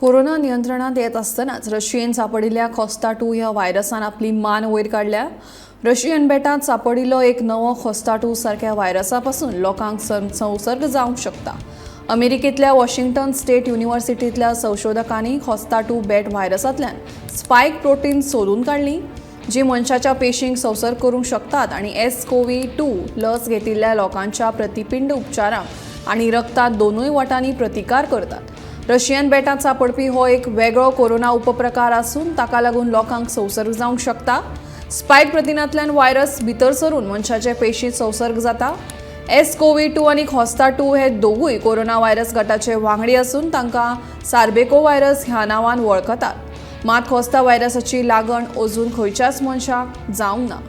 Corona नियंत्रणात येत आसतनाच रशियेन सांपडिल्ल्या खोस्ता 2 ह्या व्हायरसान आपली मान वयर काडल्या. रशियन बेटांत सांपडिल्लो एक नवो खोस्ता 2 सारक्या व्हायरसा पासून लोकांक संसर्ग जावंक शकता. अमेरिकेंतल्या वॉशिंग्टन स्टेट युनिव्हर्सिटींतल्या संशोधकांनी खोस्ता 2 बेट व्हायरसांतल्यान स्पायक प्रोटीन सोदून काडली, जी मनशाच्या पेशींक संसर्ग करूंक शकतात आनी SCoV-2 लस घेतिल्ल्या लोकांच्या प्रतिपिंड उपचारांक आनी रक्तांत दोनूय वटांनी प्रतिकार करतात. रशियन बेटांत सांपडपी हो एक वेगळो कोरोना उपप्रकार आसून ताका लागून लोकांक संसर्ग जावंक शकता. स्पायक प्रथिनांतल्यान व्हायरस भितर सरून मनशाचे पेशींत संसर्ग जाता. SCoV-2 आनी खोस्ता 2 हे दोगूय कोरोना व्हायरस गटाचे वांगडी आसून तांकां सार्बेको व्हायरस ह्या नांवान वळखतात. मात खोस्ता व्हायरसाची लागण अजून खंयच्याच मनशाक जावंक ना.